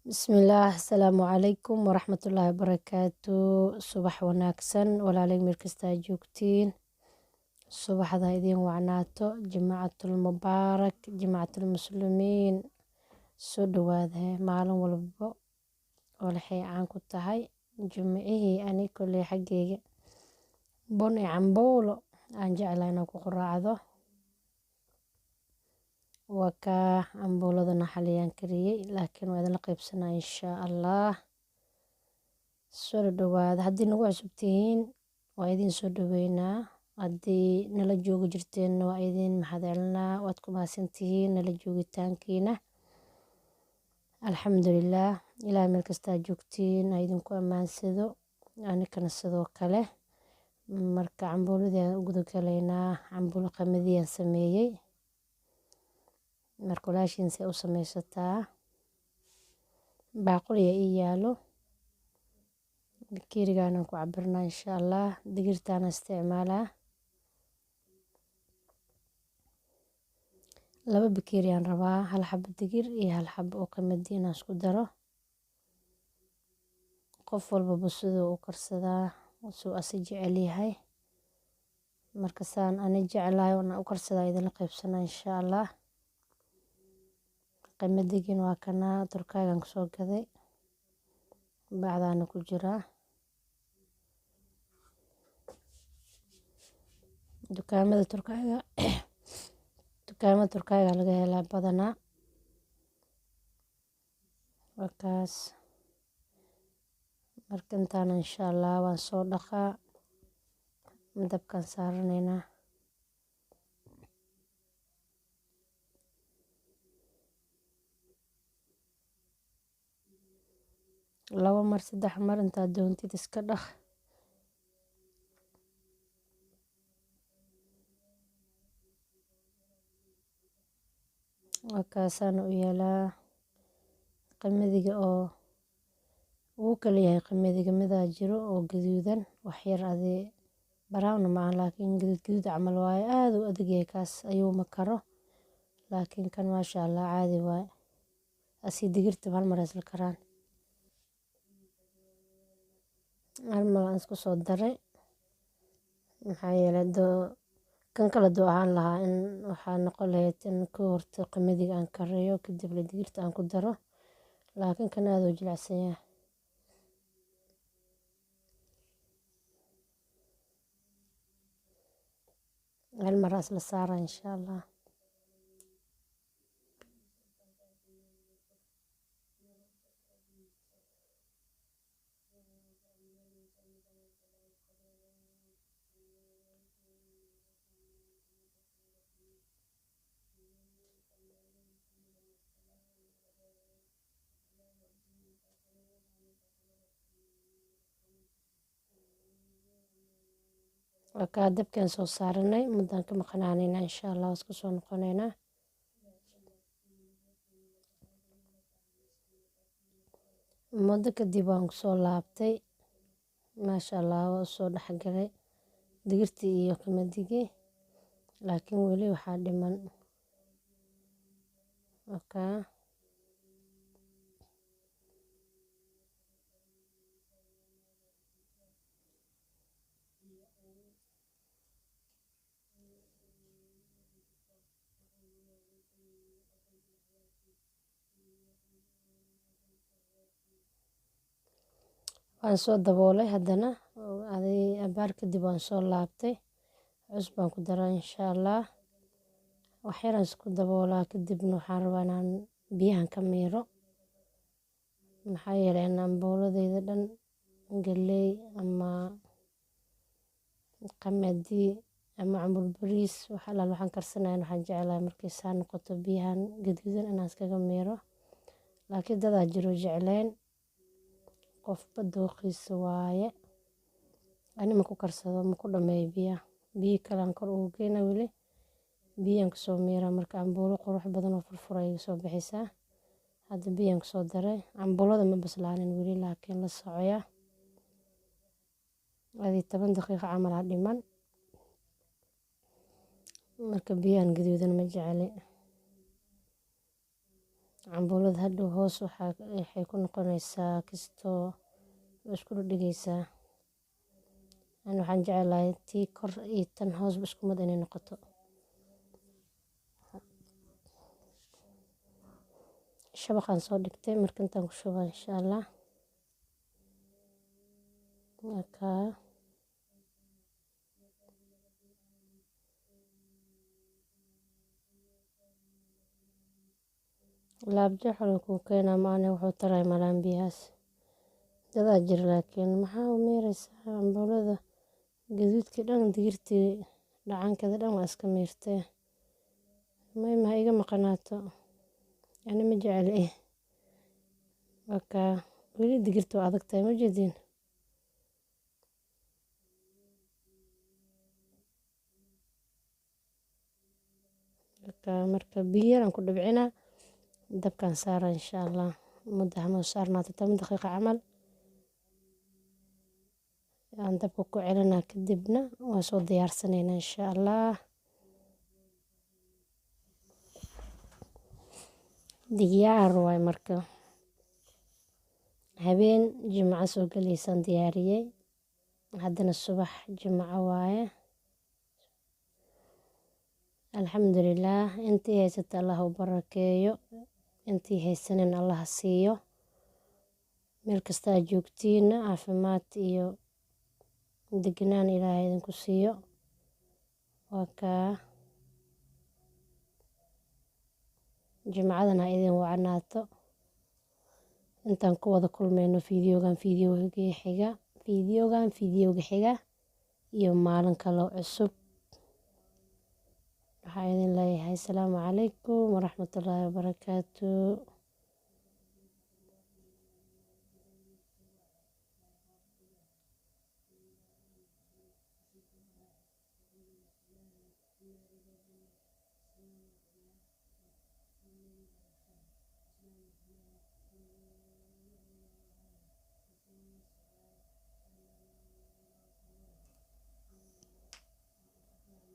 Bismillaah, asalaamu calaykum waraxmatullaahi wabarakaatu. Subax wanaagsan walaalay, meel kasta aad joogtiin, subaxda idiin wacnaato. Jimcatul mubaarak, jimcatul muslimiin. Soo dhawaada. Maalin walbo waxay caan ku tahay jimcihii. Ani koley xaggeyga bun iyo cambuulo aan jeclahay inaan ku quraacdo. Waa kaa cambuuladana xaliyaan kariyey, laakiin waa idinla qaybsanaa inshaa Allah. Soo dhawaada. Haddii nagu cusub tihiin, waa idin soo dhaweynaa. Haddii nala joogi jirteenna, waa idin mahadcelinaa. Waad ku mahadsantihiin nala joogitaankiina. Alxamdulilaah, Ilaah meel kastaa joogtiin ha idinku ammaansado, anikana sidoo kale. Marka cambuuladii aan u guda galaynaa. Cambuulo qamadiyaan sameeyey. Marka walaashiin say u sameysataa, baaquliya ii yaalo, bakeerigaanaan ku cabirnaa insha Allah. Digirtaana isticmaalaa, 2 bakeeri aan rabaa, hal xabo digir iyo hal xabo oo qamadi inaan isku daro. Qof walbaba siduu u karsadaa, suu asi jecel yahay. Marka saan ani jeclahay oona u karsadaa idinla qaybsanaa insha Allah. Qamadigin waa kanaa, turkaagan kusoo gaday, bacdaana ku jiraa. Dukaamada turkaaga, dukaamada turkaaga laga helaa badanaa. Waa kaas. Marka intaana insha Allah waan soo dhaqaa, dabkaan saaranaynaa. 2 mar, 3 mar intaad doontid iska dhaq. Waa kaasaana u yaalaa qamadiga oo wuu kala yahay. Qamadiga midaa jiro oo gaduudan waxyar, adii brown maahan, laakiin gaduud gaduud camal waaye. Aad u adag yahay kaas, ayuu ma karo, laakiin kan maasha Allah caadi waaye. Asii digirta hal mar isla karaan. Hal mar aan isku soo daray, maxaa yeelay doo kan kala doo ahaan lahaa in waxaa noqon lahayd in ku horta qamadiga aan kariyo, kadib la digirta aan ku daro, laakiin kan aad u jilicsan yahay. Hal mar isla saara insha Allah. Waa kaa dabkaan soo saaranay. Muddaan ka maqnaanaynaa insha Allah, isku soo noqonaynaa. Muddo kadib waan kusoo laabtay. Maasha Allah, waa usoo dhexgalay digirtii iyo qamadigii, laakiin weli waxaa dhiman. Waa waan soo daboolay haddana. Abaar kadib waan soo laabtay. Cusub baan ku daraa insha Allah, waxyaraan isku daboolaa. Kadibna waxaan rabaa inaan biyahan ka miiro, maxaa yeelay in cambuuladeyda dhan galey ama qamadi ama cambuul bariis, wax alaal waxaan karsanaya, waxaan jeclahay markay saa noqoto biyahan gaduudan inaan iskaga miiro. Laakiin dadaa jiro jecleen, qofba dooqiisa waaye. Ani ma ku karsado, ma ku dhameeyo biyaha, biyo kalean kor ugu geynaa, weli biyaan kusoo miiraa. Marka cambuulo qurux badan oo furfura iga soo bixaysaa. Hadda biyaan kusoo daray. Cambuulada ma bislaanin weli, laakiin la socoya adii 10 daqiiqo camal aa dhiman. Marka biyahan gaduudan ma jecli. Cambuulada hadhow hoos waxay ku noqonaysaa kistoo isku dhigaysaa. Ani waxaan jeclahay tii kor iyo tan hoosba isku mid inay noqoto. Shabaqaan soo dhigtay marka intaan ku shubaa insha Allah. Markaa laabjeex kuu keenaa maane wuxuu taray malaan biyahaas. Dadaa jira laakiin maxaa u miiraysaa cambuulada gaduudkii dhan, digirtii dhacaankeeda dhan waa iska miirtee. Muhiim ha iga maqanaato, ani ma jecli. Marka weli digirta waa adag tahay, ma jeedin. Marka biyo yar aan ku dhibcinaa, dabkaan saaraa insha Allah. Muddo hanoo saarnaato 10 daqiiqo camal aan dabka ku celinaa, kadibna waan soo diyaarsanaynaa insha Allah. Diyaar waay. Marka habeen Jimco soo galaysaan diyaariyey, haddana subax Jimco waaye. Alxamdulilaah, intii haysata Allah u barakeeyo, intii haysanin Allah siiyo. Meel kasta aad joogtiina caafimaad iyo degnaan Ilaahay idinku siiyo. Waa kaa, jimcadan ha idin wacnaato. Intaan ku wada kulmayno fiidiyogan fiidiyoga xiga, fiidiyogan fiidiyoga xiga iyo maalin kaloo cusub, waxaa idin leeyahay asalaamu calaykum waraxmatullaahi wabarakaatu.